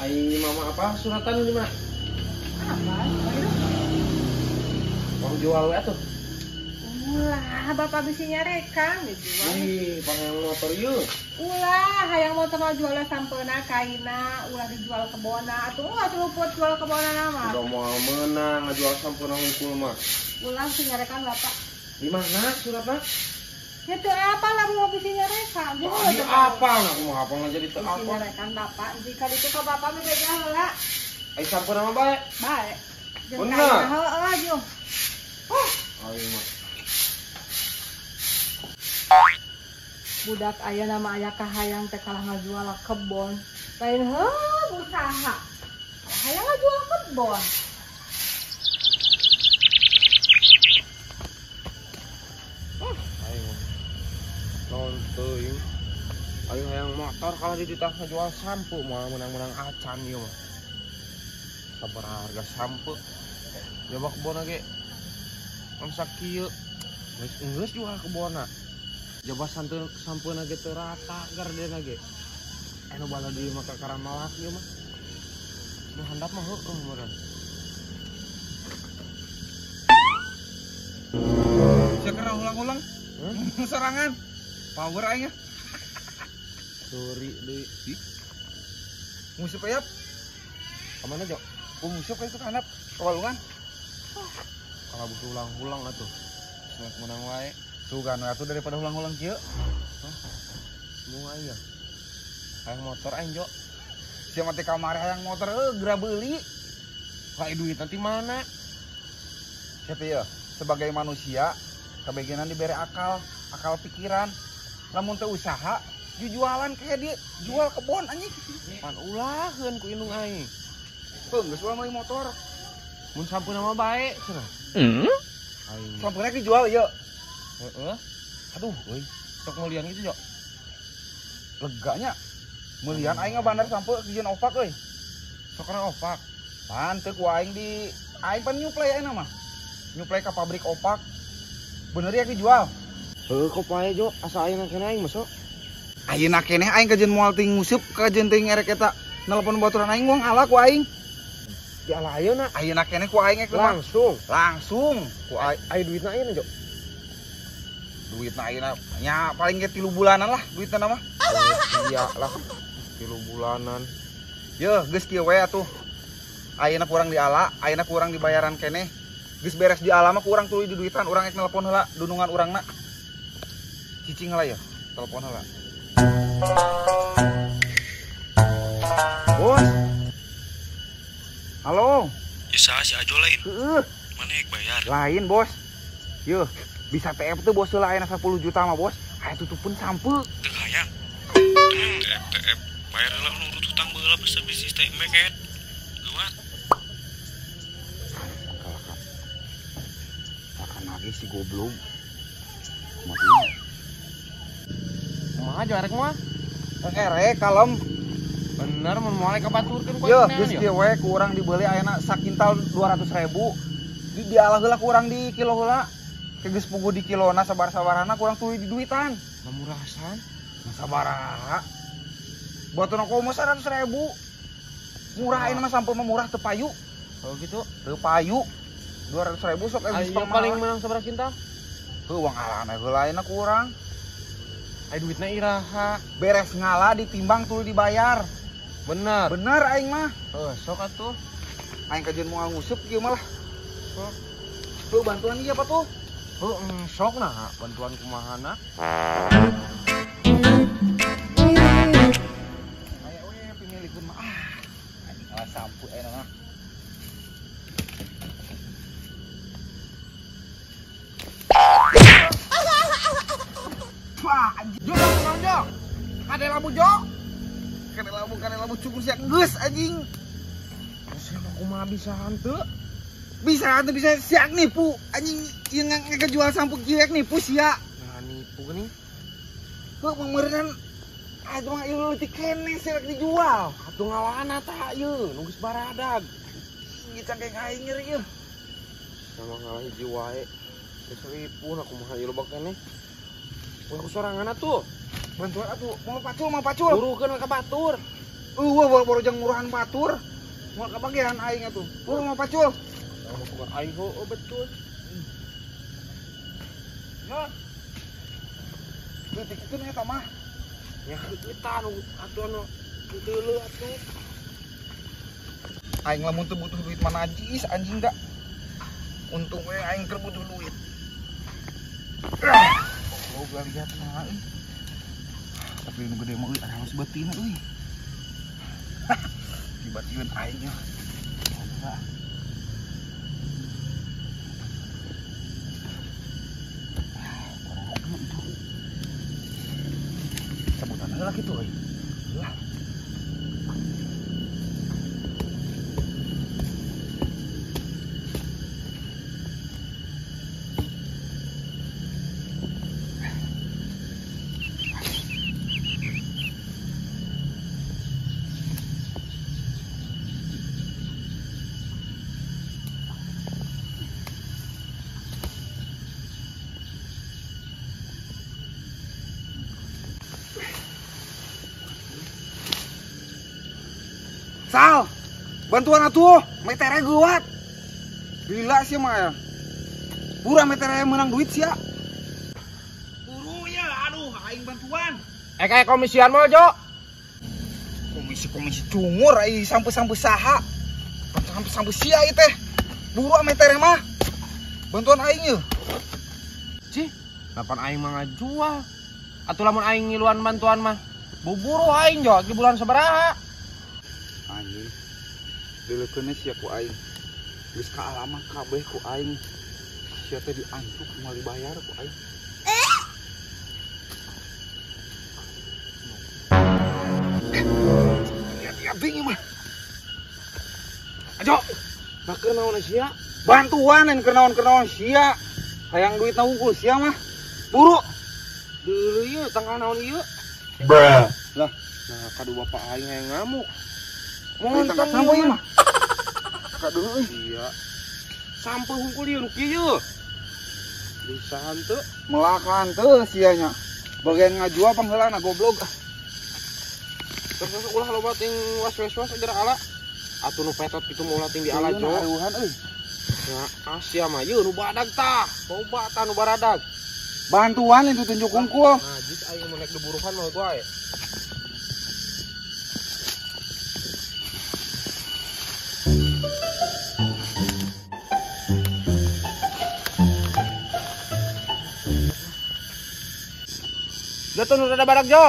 Ai mama apa suratan di mana? Apa? Uang jual we atuh. Ulah, bapak bisi nyarekan dijual. Ih, pangayang motor ieu. Ulah, hayang motor mah jualna sampeuna kaina, ulah dijual kebona atuh ulah celuput jual kebona mah. Udah moal meunang ngajual sampeuna hungkul mah. Ulah sih nyarekan bapak. Di mana suratna? Ya teu apa lah mau bisi nyarekan. Di apa nah kumaha apa jadi teu apa. Bisi nyarekan bapak, jika ditu ka bapak mah beja heula. Ai sampeuna mah bae. Bae. Jeung Bener. kaina heueuh jeung. Oh, aing mah. Budak aya nama aya kahayang teh kalah ngajual kebon. Lain heuh usaha. Hayang ngajual kebon. Aing mah. Naon teuing. Aing hayang motor kalah dititah ngajual sampo moal meunang-meunang acan ieu mah. Sabaraha harga sampo. Coba kebon ge. Mun sakieu geus geus jual kebonna. Jaba santeun sampeuna ge teu rata gardena ge. Anu bala deui mah kakara malak ieu mah. Nu handap mah heueuh meureun. Sia keur ulang-ulang. Serangan. Power aing ah. Suri deui. Musuh payap. Ka mana, Jo? Oh, musuh ka itu ka handap ka walungan. Kalau butuh ulang-ulang atuh. Selek menang wae. Sugan we atuh daripada ulang-ulang kieu. Hah? Mung aing ya. Hayang motor aing, Jo. Sia mah teh kamari hayang motor heuh geura beuli. Lain duit nanti mana? Sia teh yeuh, sebagai manusia kabegenan dibere akal, akal pikiran. Lamun teu usaha, jujualan kayak dia jual kebon anjing. Pan ulaheun ku indung aing. Heuh, geus ulah meuli motor. Mun sampeuna mah bae cenah. Aing. Sampeuna dijual ieu. Heeh. Aduh, euy. Sok meulian gitu, Jo. Leganya. Meulian aing ngabandar sampe kijieun opak euy. Sok kana opak. Pan teu ku aing di aing pan nyuplai aing mah. Nyuplai ka pabrik opak. Bener ya dijual. Heuh, kok pae, Jo. Asa ayeuna keneh aing mah sok. Ayeuna keneh aing kajeun moal ting nguseup, kajeun ting erek eta nelpon baturan aing wong ala ku aing. Di ala ayeuna. Ayeuna keneh ku aing ek mah. Langsung. Langsung ku aing. Aya duitna ayeuna, Jo. Duitna ayeuna nya paling ge 3 bulanan lah duitna mah. Iya lah 3 bulanan. Yeuh, geus kieu we atuh. Ayeuna kurang diala, ayeuna kurang dibayaran keneh. Geus beres diala mah kurang tuluy diduitan, urang ek nelpon heula dunungan urangna. Cicing heula ya, telepon heula. Bos. Halo. Ya saha si Ajo lain? Heeh. Mana ek bayar? Lain, Bos. Yeuh, bisa TF tuh bos heula ayeuna 10 juta mah, Bos. Aya tutupun sampe. Teu hayang. TF bayar heula nurut hutang baheula bisa bisnis teh meket. Geuwat. Kalah ka. Makan lagi si goblok. Mati. Kumaha Jo erek mah? Erek kalem. Bener mun moal ka baturkeun ku Yeuh, geus kieu we ku urang dibeuli ayeuna sakintal 200.000. Di dialah heula ku urang di kilo heula. Geus puguh di kilona sabar-sabarana kurang tuluy di duitan. Murahan. Sabaraha? Baturna komo 100.000. Murah ayeuna mah sampe mah murah teu payu. Oh gitu. Teu payu. 200.000 sok geus Ayo paling menang sabaraha kintal? Heuh, uang alana heula ayeuna ku urang. Aya duitna iraha. Beres ngala ditimbang tuluy dibayar. Bener. Bener aing mah. Heuh, sok atuh. Aing kajeun moal nguseup kieu mah lah. Sok. Heuh, bantuan ieu apa tuh? Heuh, sok nah bantuan kumahana. Aya we pemilikun mah. Ah, anjing kalah sampu ayeuna mah. Wah, anjing. Jo, jo, jo. Kade labu, Jo. Kade labu cukur sia geus anjing. Geus mah kumaha bisa henteu? Bisa atuh bisa siak nipu anjing ieu ngajual sampu kieu nipu sia. Nah nipu geuning. Heuh meureunnan atuh mah ieu leutik keneh sia rek dijual. Atuh ngalana tah ieu nu geus baradag. Anjing cangkeng aing nyeri ieu. Sama ngalah hiji wae. Geus ripuh na kumaha ieu loba keneh. Ulah ku sorangan atuh. Bantuan atuh, mau pacul, mau pacul. Burukeun ka batur. Eueuh boro-boro jeung murahan batur. Moal kabagian aing atuh. Buru mah pacul. Sama aing heueuh betul. Ya. Leutik kitu eta mah. Nya eta nu atuh anu teu atuh. Aing lamun teu butuh duit mah najis anjing da. Untung we aing keur butuh duit. Goblok lihat mah euy. Tapi nu gede mah euy halus beutina euy. Dibatieun aing nya. Coba. Sebutan heula kitu euy. Lah. Sal, bantuan atuh, metere geuwat. Gila sih mah ya. Pura metere menang duit sia. Buru ya, aduh aing bantuan. Kayak komisian mah, Jo. Komisi-komisi cungur ai sampe-sampe saha. Sampe-sampe sia ieu teh. Buru metere mah. Bantuan aing yeuh. Cih, lapan aing mah ngajual. Atuh lamun aing ngiluan bantuan mah. Buburu aing, Jo, di bulan sabaraha. Anjing dileukeunna sia ku aing geus kaalaman kabeh ku aing sia teh diantuk moal dibayar ku aing. Lihat-lihat deui mah. Ajo, baker naon sia? Bantuan keur naon-keur sia. Hayang duitna wungkul sia mah. Buru. Deuleu ieu tanggal naon ieu? Bruh. Lah, nah kadu bapak aing hayang ngamuk. Montong sampo ieu mah. Kadu euy. Iya. Sampo hungkul ieu nu kieu. Bisa henteu? Melakan teu sia nya. Bagian ngajual pangheulana goblok. Terus ulah loba ting was-was geura ala. Atuh nu petot kitu mah ulah ting diala jo. Aruhan euy. Ya Asia mah ieu nu badag tah. Loba tah nu baradag. Bantuan itu tunjuk hungkul. Najis aing mun naik diburuhan mah wae. Jatuh nu rada badak jo.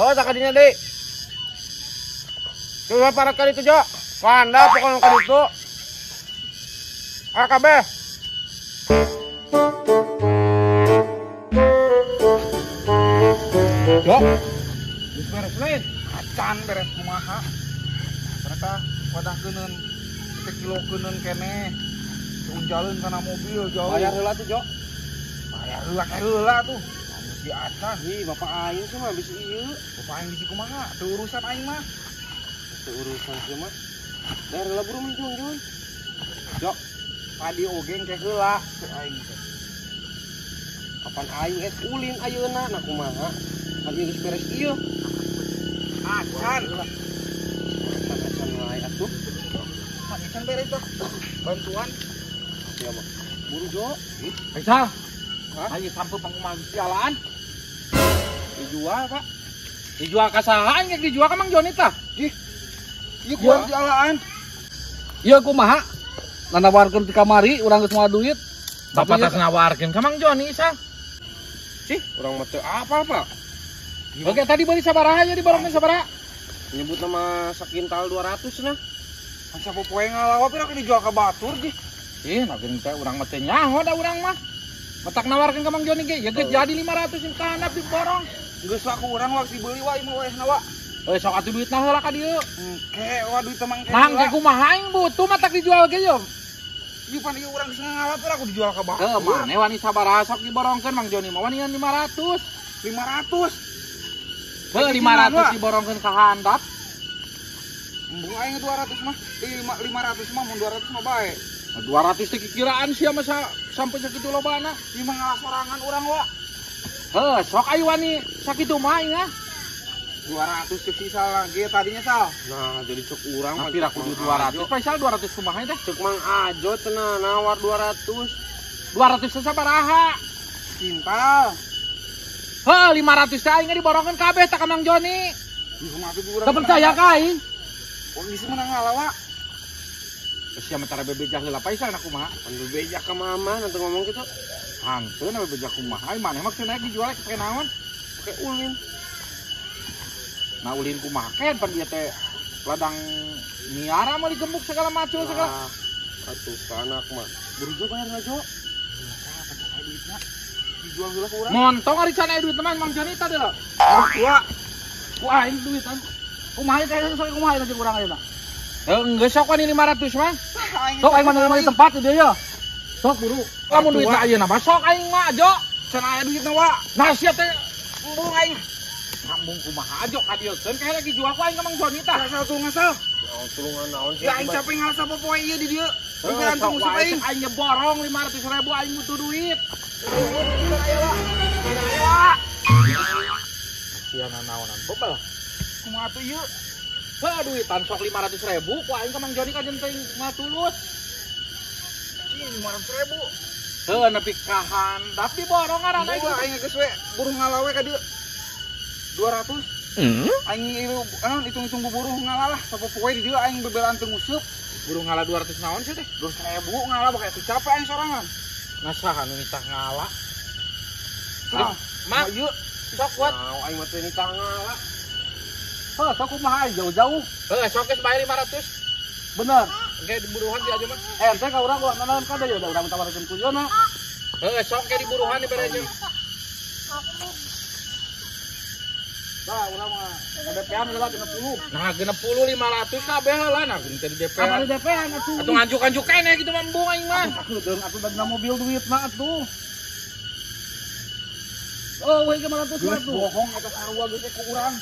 Oh, tak kadinya deui. Coba parat kali itu jo. Panda pokoknya kali itu. AKB. Jo. Geus beres lain. Acan beres kumaha. Ternyata wadah keuneun teh kilo keuneun keneh. Unjaleun kana mobil jauh. Bayar heula tuh jo. Bayar heula heula tuh. Di atas ih bapak aing sih mah bisi ieu. Bapak aing bisi kumaha? Teu urusan aing mah. Teu urusan sih mah. Bayar heula buru minjung-jung. Jo, padi oge engke heula cek aing teh. Kapan aing es ulin ayeuna na kumaha? Kan ieu geus beres ieu. Acan. Acan wae atuh. Acan beres tah. Bantuan. Sia mah. Buru Jo. Faisal. Ayo sampe pangkumaha jalan. Dijual, Pak. Dijual ka saha aing dijual ka Mang Joni tah? Ih. Ieu kurang dialaan. Ieu kumaha? Nanawarkeun ti kamari urang geus moal duit. Bapak tas nawarkeun ka Mang Joni sah. Cih, urang mah teu apal, Pak. Oke, tadi beli sabaraha nya diborongkeun sabaraha? Nyebut nama sakintal 200 nah. Kan sapopoe ngalawa pira dijual ka batur jih. Ih, nah geuning teh urang mah teu nyaho da urang mah. Matak nawarkeun ka Mang Joni ge, ya geus jadi 500 ka handap diborong. Geus lah ku urang wak dibeli wa ieu mah wehna wa. Heuh sok atuh duitna heula ka dieu. Engke wa duit mah engke. Nang ge kumaha aing butuh matak dijual ge yo. Ieu pan ieu urang geus ngalap aku dijual ka batur. Heuh mane wani sabaraha sok diborongkeun Mang Joni mah wanian 500. 500. Heuh 500 diborongkeun ka handap. Embung aing 200 mah. 500 mah mun 200 mah bae. 200 teh kikiraan sia mah sampai sakitu lobana. Ieu mah ngalah sorangan urang wa. Heuh, sok ayo wani sakitu mah aing ah. 200 cek si Sal lagi tadinya Sal. Nah, jadi cek urang mah pira kudu 200. Faisal 200 kumaha teh? Cek Mang Ajo cenah nawar 200. 200 sabaraha? Kintal. Heuh, 500 teh aing diborongkeun kabeh tah ka Mang Joni. Teu percaya ka aing. Oh, geus meunang ngalawa. Sia mentara bebejah heula Faisal na kumaha? Pan bebejah ka mama nanti ngomong kitu. Hanteu na bebejah kumaha? Maneh mah cenah dijual pake naon? Pake ulin. Nah ulin kumaha ken pan ieu teh ladang miara mah digembuk segala macam segala. Atuh kanak mah. Buru bayar ngajo. Nah, duitna. Dijual heula ku urang. Montong ari can aya duit mah Mang Joni tadi lho. Tua. Ku aing duitan. Kumaha teh sok kumaha jeung urang ayeuna. Heuh geus sok wani 500 mah. Sok aing mah di tempat di dieu ya. Sok buru. Lamun duitna ayeuna mah sok aing mah ajo. Can aya duitna wa. Nah sia teh embung aing. Sambung kumaha ajo kadieukeun kae lagi jual ku aing ka Mang Joni tah. Asal tulungan sal. Naon tulungan naon sih? Ya aing capek ngalasa popoe ieu di dieu. Pikiran teu ngusip aing. Aing borong 500.000 aing butuh duit. Sia nanaonan bebel. Kumaha atuh ieu? Heuh duitan sok 500.000 ku aing ka Mang Joni kajen teuing mah tulus. Cing 500.000. Heuh nepi ka handap diborong ngaranna ieu. Aing geus we buruh ngalawe ka dieu. 200. Aing ieu hitung-hitung buburuh ngalalah sapopoe di dieu aing bebelaan teu nguseup. Buruh ngala 200 naon sih teh? 200.000 ngala bakal teu capek aing sorangan. Nah saha nu nitah ngala? Nah, mah ieu sok kuat. Nah, aing mah teu nitah ngala. Heuh, sok kumaha jauh-jauh. Heuh, sok geus bayar 500. Bener. Engke diburuhan di aja mah. Ente ka urang ulah nanaon kada ya urang tawarkeun ku yeuna. Heuh, sok ke diburuhan dibere jeung. Nah, urang mah DP-an heula 60. Nah, 60 500 kabeh heula nah teh di DP. Kamari DP-an atuh. Atuh nganjuk-nganjuk keneh kitu mah embung aing mah. Atuh deung atuh dina mobil duitna atuh. Oh, we 500 mah atuh. Bohong eta sarua geus ku urang.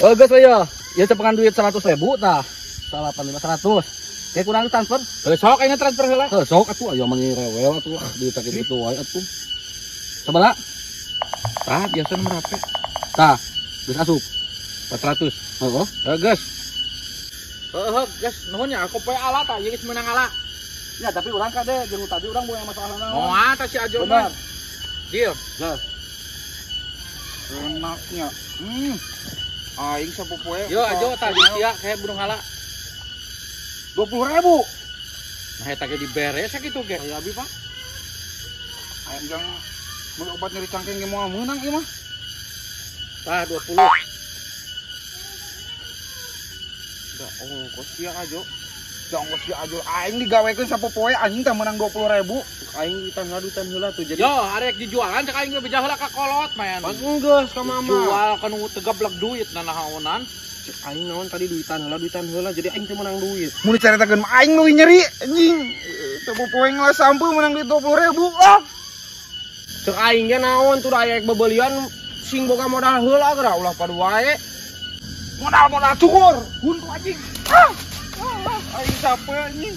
Oh, geus we ya. Ieu cepengan duit 100.000 tah. 85 100. Kayak kurang transfer. Heuh, sok aing transfer heula. Heuh, sok atuh aya mah rewel atuh duit kitu wae atuh. Sabaraha? Tah, biasa merape. Tah. Geus asup 400. Heeh. Heuh geus. Heuh geus nuhun nya aku poe ala tah ieu geus meunang ala. Ya tapi urang kade jeung tadi urang boga masalah naon. Moal tah si Ajo mah. Deal. Geus. Enaknya. Aing sapopoe. Yo Ajo tah sia kayak burung ala. 20.000. Nah eta ge dibere sakitu ge. Aya abi, Pak. Aing jang meuli obat nyeri cangkeng ge moal meunang ieu mah. Tah 20. Da ongkos sia Ajo. Da ongkos sia Ajo aing digawekeun sapopoe anjing tah meunang 20.000. Aing duitan heula tuh jadi. Yo arek dijualan cek aing beja heula ka kolot mayan. Pan geus ka mama. Jual kan tegablek duit nanaonan. Cek aing naon tadi duitan heula jadi aing teu meunang duit. Mun dicaritakeun mah aing leuwih nyeri anjing. Sapopoe ngalah sampeun meunang duit 20.000. Ah. Cek aing ge naon tuh aya bebelian sing boga modal heula geura ulah padu wae. Modal-modal cukur, huntu anjing. Ah. Aing capek anjing.